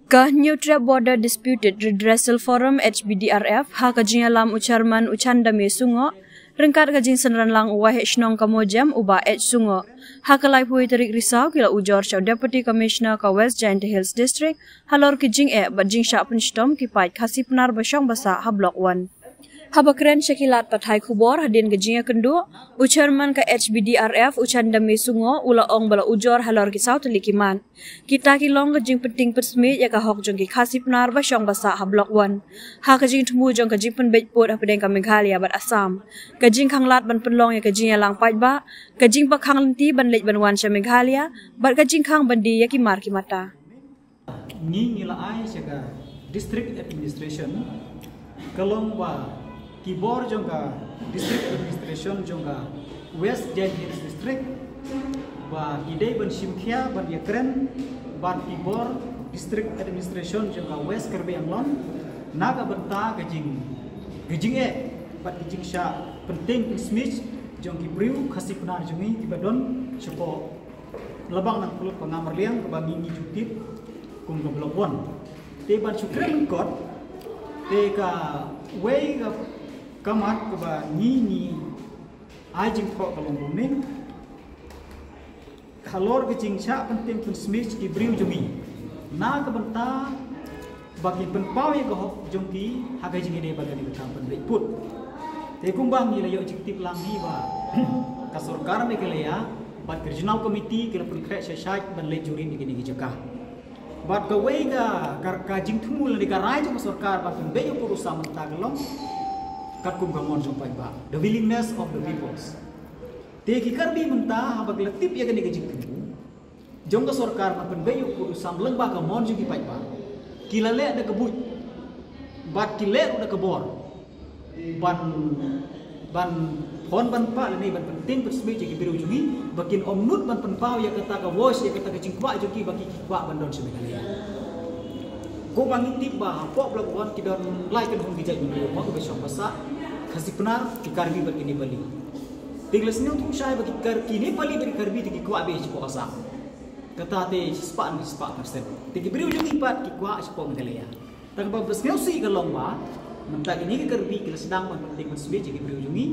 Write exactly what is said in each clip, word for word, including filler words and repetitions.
Ka Hynñiewtrep Border Disputed Redressal Forum, H B D R F, ha ka jingïalam u Chairman u Chandame Sungoh, ryngkat ka jingsynran lang u Waheh Shnong ka Mojem u Bah H Sungoh. Ha ka laiphew tarik Risaw ki la ujor sha u Deputy Commissioner ka West Jaintia Hills District halor ki jingeh bad jingshah pynshitom ki paid Khasi Pnar ba shong ba sah ha Block One. Haba kren sha ki lad pathai khubor hadien ka jingïakynduh, u Chairman ka H B D R F u Chandame Sungoh u la ong ba la ujor halor ki saw tylli ki mat. Kita ki long ka jingpynting pynsmit ïa ka hok jong ki Khasi Pnar ba shong ba sah ha Block One, ha ka jingthmu jong ka jingpynbeit pud hapdeng ka Meghalaya bad Assam, ka jingkhanglad ban pynlong ïa ka jingïalang paidbah, ka jingpakkhang lynti ban leit ban wan sha Meghalaya, bad ka jingkhang ban die ïa ki mar ki mata. Ngi ngi la ai sha ka District Administration ka long ba ki bor jong ka District Administration jong ka West Jaintia Hills District ba ki dei ban shim khia ban ïakren bad ki bor District Administration jong ka West Karbi Anglong na ka bynta ka jing ka jingeh bad ka jingshah pynting pynsmit jong ki briew Khasi Pnar jong ngi kiba don shapoh Labang Nangpylut Pangamrliang kaba ngi ngi ju tip kum ka Block One. Te ban shu kren lyngkot te kawei ka ka mat kaba ngi ngi ai jingthoh ka long kumne. Halor ka jingshah pynting pynsmit ki briew jong ngi na ka bynta ba kin pynpaw ïa ka hok jong ki ha ka jingïadei bad kane ka kam pynbeit pud. Te kumba ngi la ïoh jingtip lang hi ba ka sorkar Meghalaya bad ka Regional Committee ki la pynkhreh shai shai ban leit jurip ïa kine ki jaka. Bad kawei ka ka jingthmu lane ka rai jong ka sorkar ban pynbeit ïa u pud u sam mynta ka long katkum ka mon jong paidbah, the willingness of the peoples. Te ki Karbi mynta haba ki la tip ïa kane ka jingthmu jong ka sorkar ban pynbeit ïa u pud u sam lyngba ka mon jong ki paidbah, ki la leh da ka buit bad ki leh ruh da ka bor ban ban phon ban pah lane ban pynting pynsmit ïa ki briew jong ngi ba kin ym nud ban pynpaw ïa kata ka voice, ïa kata ka jingkwah jong ki ba ki ki kwah ban don sha Meghalaya. Kumba ngi tip ba hapoh Block One ki don lai kynhun ki jait briew, mo kiba shong ba sah, Khasi Pnar, ki Karbi bad ki Nepali. Te ngi la sngewthuh shai ba ki Kar ki Nepali bad ki Karbi te ki kwah beit shapoh Assam. Kata te shispah ne shispah percent. Te ki briew jong ngi pat ki kwah shapoh Meghalaya. Tang ba sngewsih ka long ba mynta kine ki Karbi ki la sdang ban pynting pynsmit ïa ki briew jong ngi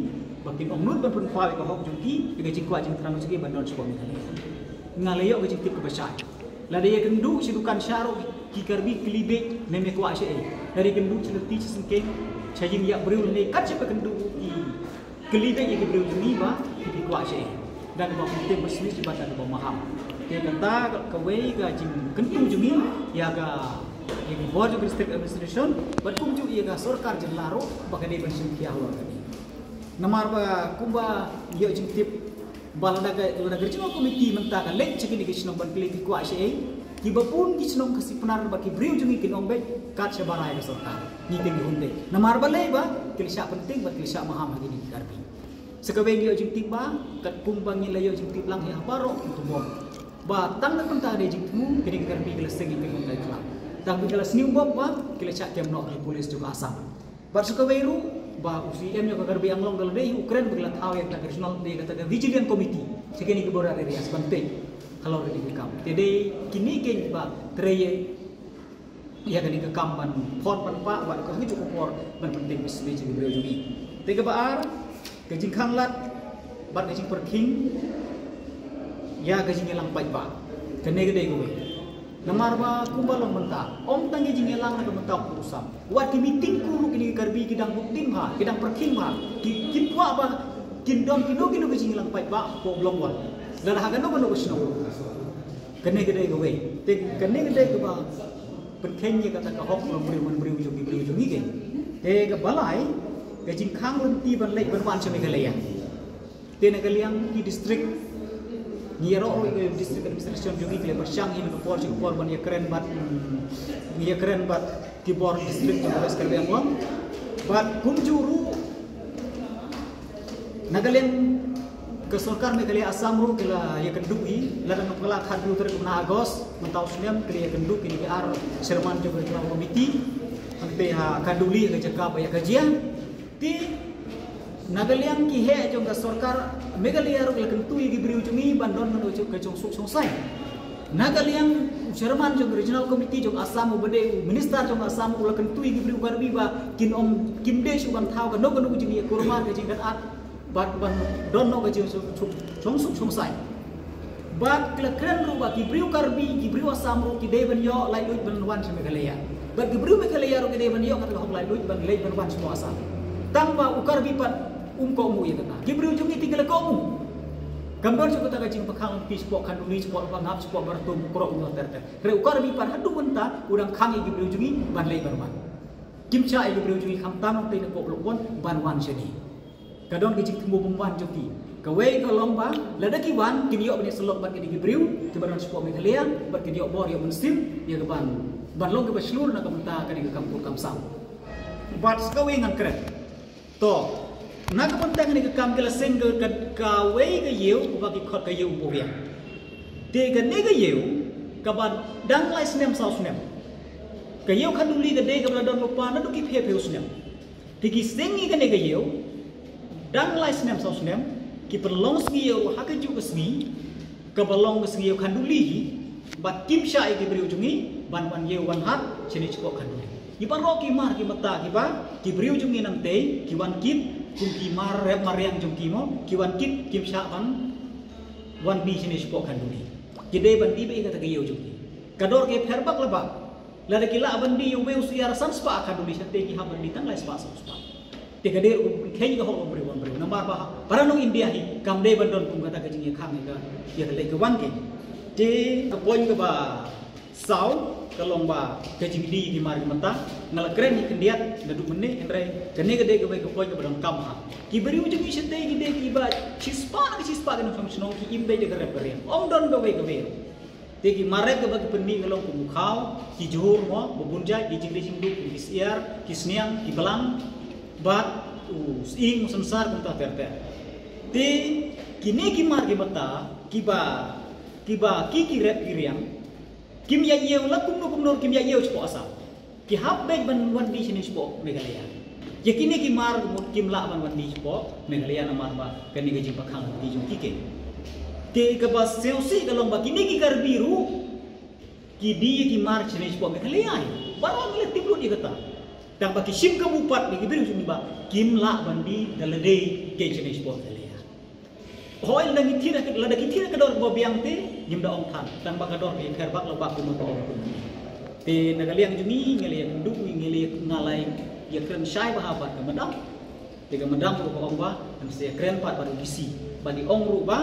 ba kin ym nud ban pynpaw ïa ka hok jong ki, ïa ka jingkwah jingthrang jong ki ban don shapoh Meghalaya. Nga la ïoh ka jingtip kaba shai. Lada ïakynduh sha dukan sha ruh ki Karbi ki kylli beit mem kwah shaei. Lada ïakynduh sha lynti sha syngkien, sha ïing ïa briew lane kat shaba kynduh ki kylli beit ïa ki briew jong ngi ba ki kwah shaei. Da kaba pynting pynsmit bad da kaba maham. Te kata kawei ka jingkyntu jong ngi ïa ka ïa ki bor jong ka District Administration bad kumjuh ïa ka sorkar jylla ruh ba ka dei ban shim khia halor kane. Namar ba kumba ïoh jingtip ba lada ka lada ka Regional Committee mynta ka leit sha kine ki shnong ban kylli ki kwah shaei, kiba bun ki shnong Khasi Pnar bad ki briew jong ngi kin ong beit kat shaba rai ka sorkar. Ngi kin hun beit. Namar balei ba ki la shah pynting bad ki la shah maham ha kine ki Karbi. Sa kawei ngi ïoh jingtip ba katkum ba ngi la ïoh jingtip lang hi ha baroh ki tumbor ba tang na ka bynta ka dei jingthmu kine ki Karbi ki la seng ïa ki bynta ki khlam. Tang ba ki la sniew bok ba ki la shah kem noh ki police jong ka Assam. Bad sa kawei ruh ba u C M jong ka Karbi Anglong ka la dei hi u kren ba ki la thaw ïa kata ka regional, dei kata ka vigilant committee sha kine ki border areas ban peit halor kine ki kam. Te dei kine kein ba trei ïa kane ka kam ban phon ban pah bad ka hynñiew ka por ban pynting pynsmit ïa ki briew jong ngi. Te kaba ar, ka jingkhanglad bad ka jingpyrkhing ïa ka jingïalang paidbah. Kane ka dei kawei. Namar ba kumba long mynta, ym tang ka jingïalang na ka bynta u pud u sam. Wat ki meeting ku ruh kine ki Karbi ki dang bud tim bha, ki dang pyrkhing bha, ki ki kwah ba kin don kino kino ka jingïalang paidbah hapoh Block One. Lada ha kano kano ka shnong. Kane ka dei kawei. Te kane ka dei kaba pynkheiñ ïa kata ka hok long briew man briew jong ki briew jong ngi kein. Te kaba lai, ka jingkhang lynti ban leit ban wan sha Meghalaya. Te na ka liang ki district, ngi ïaroh ruh ïa ka District Administration jong ngi ki la pyrshang hi na ka por sha ka por ban ïakren bad, mm, ngi ïakren bad ki bor district jong ka West Karbi Anglong. Bad kumjuh ruh na ka liang ka sorkar Meghalaya Assam ruh ki la ïakynduh hi, lada ngam kylla khatduh tarik u bnai August mynta u snem ki la ïakynduh kine ki ar chairman jong ka Regional Committee hangtei ha Khanduli, ka jaka ba ïa ka jia. Te na ka liang ki heh jong ka sorkar Meghalaya ruh ki la kyntu ïa ki briew jong ngi ban don mano ka jong suk jong sai. Na ka liang u chairman jong regional committee jong Assam, u ba dei u minister jong Assam, u la kyntu ïa ki briew Karbi ba kin ym, kim dei shuh ban thaw kano kano ka jingïakurmar, ka jingkynad bad ban don noh ka jingshong suk shong sai. Bad ki la kren ruh ba ki briew Karbi, ki briew Assam ruh ki dei ban ïoh laitluid ban wan sha Meghalaya. Bad ki briew Meghalaya ruh ki dei ban ïoh kata ka hok laitluid ban leit ban wan shapoh Assam. Tang ba u Karbi pat um kohnguh ïa kata. Ki briew jong ngi te ki la kohnguh. Kam don shuh kata ka jingpyrkhang, ki shapoh Khanduli, shapoh Bangap, shapoh Baratum, Mukroh, Umla ter ter. Hynrei u Karbi pat haduh mynta u dang khang ïa ki briew jong ngi ban leit ban wan. Kim shah ïa ki briew jong ngi khamtam nangtei na Pop Lok Bon ban wan shane. Ka don ka jingthmu bymman jong ki. Kawei ka long ba lada ki wan, kin ïoh ban ïasyllok bad kine ki briew kiba don shapoh Meghalaya, bad kin ïoh bor ïoh mynsiem ïa ka ban, ban long kiba shlur na ka bynta kane ka kam kur kam sam. Bad sa kawei ngan kren. To, na ka bynta kane ka kam ki la seng ka, ka, kawei ka ïew kaba ki khot ka ïew Umpuhriang. Te kane ka ïew kaba dang lai snem saw snem. Ka ïew Khanduli ka dei kaba la don lypa naduh ki phew phew snem. Te ki seng ïa kane ka ïew dang lai snem saw snem, ki pynlong sngi ïew ha kajuh ka sngi kaba long ka sngi ïew Khanduli hi, bad kim shah ïa ki briew jong ngi ban wan ïew wan hat shane shapoh Khanduli. Ngi baroh ki mar ki mynta kiba ki briew jong ngi nangtei ki wan kit kum ki mar rep mariang jong ki mo, ki wan kit, kim shah ban wan die shane shapoh Khanduli. Ki dei ban die beit ha kata ka ïew jong ki. Ka dor ki pher bak la bak. Lada ki lah ban die ïa uwei u syiar san spah ha Khanduli, shatei ki hap ban die tang lai spah saw spah. Te ka dei ruh ban kheiñ ka hok long briew wan briew. Namar ba ha para nong India hi kam dei ban don kum kata ka jingïakhang ïa ka, ïa ka leit ka wan kein. Te ka point kaba saw ka long ba ka jingdie ïa ki mar ki mynta, nga la kren ïa khyndiat naduh mynne, hynrei kane ka dei kawei ka point kaba donkam ha. Ki briew jong ngi shatei ki dei kiba shispah na ka shispah ki nongshong shnong, ki im beit da ka rep ka riang. Ym don kawei kawei ruh. Te ki mar rep kaba ki pynmih ka long kum u khaw, ki jhur mo, ba bun jait, ki jingdie jingduk kum ki syiar, ki sniang, ki blang, bad u sying, u synsar, kumta ter ter. Te kine ki mar ki mynta kiba, kiba ki, ki rep ki riang, kim ïa ïew la kumno kumno, kim ïa ïew shapoh Assam. Ki hap beit ban wan die shane shapoh Meghalaya. Ïa kine ki mar mut kim lah ban wan die shapoh Meghalaya namar ba kane ka jingpyrkhang ka jong ki kein. Te kaba sngewsih ka long ba kine ki Karbi ruh ki die ïa ki mar shane shapoh Meghalaya. Baroh ngi la tip lut ïa kata. Tang ba ki shim kabu pat ïa ki briew jong ngi ba kim lah ban die da lade kein shane shapoh Meghalaya. Hooid, lada ngi thied, lada ki thied ka dor kaba biang te ngim da ong than, tang ba ka dor ka ïapher bak la bak kumno kumno. Te na ka liang jong ngi, ngi la ïakynduh, ngi la ïa, nga la ïakren shai bha bad ka madam. Te ka madam ruh ka ong ba ngin sa ïakren pat bad u D C, bad i ong ruh ba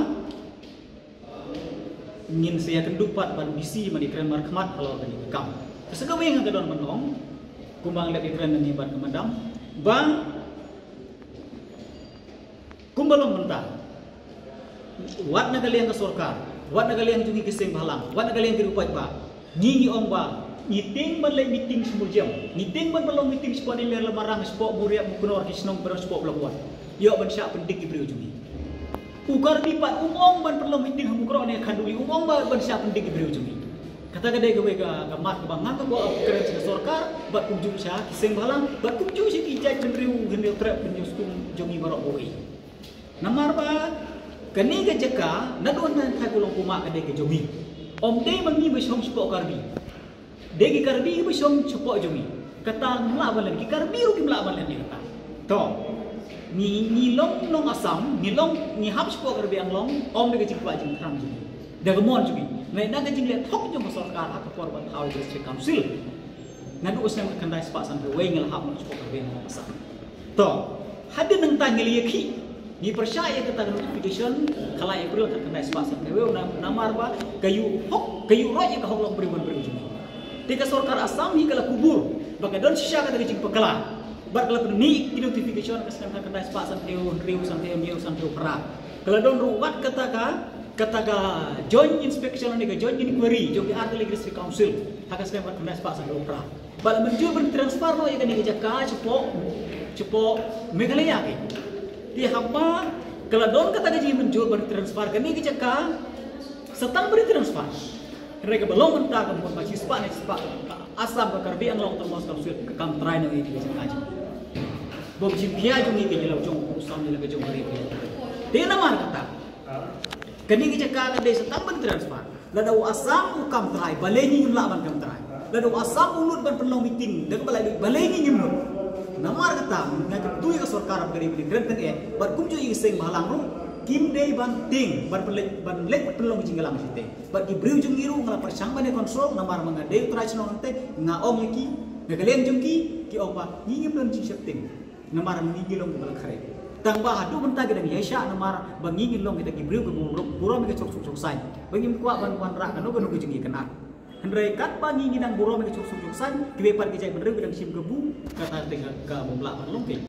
ngin sa ïakynduh pat bad u D C ban ïakren markhmat halor kane ka kam. Te sa kawei nga ka don ban ong, kumba nga la ïakren nangne bad ka madam, ba kumba long mynta, wat na ka liang ka sorkar, wat na ka liang jong ngi ki seng bhalang, wat na ka liang ki riewpaidbah, ngi, ngi ong ba ngi tieng ban leit meeting sha Museum, ngi tieng ban pynlong meeting shapoh Nongler, Lamarang, shapoh Mawriap, Mawknor, ki shnong baroh shapoh Blok One. Ïoh ban shah pyndik ki briew jong ngi. U Karbi pat um ong ban pynlong meeting ha Mukroh ne Khanduli, um ong ba ban shah pyndik ki briew jong ngi. Kata ka dei kawei ka, ka mat kaba nga kwah ban kren sha ka sorkar, bad kumjuh sha ki seng bhalang, bad kumjuh sha ki jaitbynriew, hynriew trep, hynriew skum jong ngi baroh kawei. Namar ba kane ka jaka naduh hynda hynda ka long, kumba ka dei ka jong ngi. Ym dei ma ngi ba shong shapoh Karbi. Dei ki Karbi kiba shong shapoh jong ngi. Kata ngim lah ban len, ki Karbi ruh kim lah ban len ïa kata. To, ngi, ngi long nong Assam, ngi long, ngi hap shapoh Karbi Anglong, ym da ka jingkwah jingthrang jong ngi, da ka mon jong ngi, hynrei da ka jingleh thok jong ka sorkar ha ka por ba thaw ïa ka District Council. Naduh u snem khatkhyndai spah sanphew wei ngi la hap noh shapoh Karbi Anglong Assam. To, hadien nangta ngi la ïakhih, ngi pyrshah ïa kata ka notification, khatlai April khatkhyndai spah sanphew wei, na, namar ba ka ïoh hok, ka ïoh roit ïa ka hok long briew wan briew jong ngi. Te ka sorkar Assam hi ka la kubur ba ka don shisha kata ka jingpakla. Bad ka la pynmih ki notification ha ka snem khatkhyndai spah sanphew hynriew, sanphew hynñiew, sanphew phra. Ka la don ruh wat kata ka, kata ka joint inspection ne ka joint inquiry jong ki artylli ki District Council ha ka snem khatkhyndai spah sanphew phra. Ba la mynjur ban transfer noh ïa kane ka jaka shapoh, shapoh Meghalaya kein. Te haba ka la don kata ka jingmynjur ban transfer kane ka jaka, sa tang ban transfer. Hynrei kaba long mynta ka mut ba shispah ne shispah ka Assam, ka Karbi Anglong Autonomous Council ka kam trai noh ïa kane ka jaka jong ngi. Bad jingpyni jong ngi ka jylla jong u Assam, jylla ka jong ka ri. Te namar kata kane ka jaka ka dei sa tang ban transfer. Lada u Assam u kam trai, balei ngi ngim lah ban kam trai? Lada u Assam u lut ban pynlong meeting da kaba la lut, balei ngi ngim lut? Namar kata nga kyntu ïa ka sorkar ba ka dei ban kren tang eh bad kumjuh ïa ki seng bhalang ruh kim dei ban tieng ban pynleit, ban leit pynlong ka jingïalang shatei. Bad ki briew jong ngi ruh nga la pyrshang ban ïa control namar ma nga dei u trai shnong hangtei, nga ong ïa ki, nga kylliang jong ki, ki ong ba ngi ngim don jingsheptieng. Namar ngi ngi long kiba la khare. Tang ba haduh mynta ki dang ïaishah namar ba ngi ngi long kita ki briew kiba burom, burom ïa ka jong suk jong saiñ. Ba ngim kwah ban wanrah kano kano ka jingïakynad. Hynrei katba ngi ngi dang burom ïa ka jong suk jong saiñ, kiwei pat ki jaitbynriew ki dang shim kabu, kata te ka, ka bym lah ban long kein.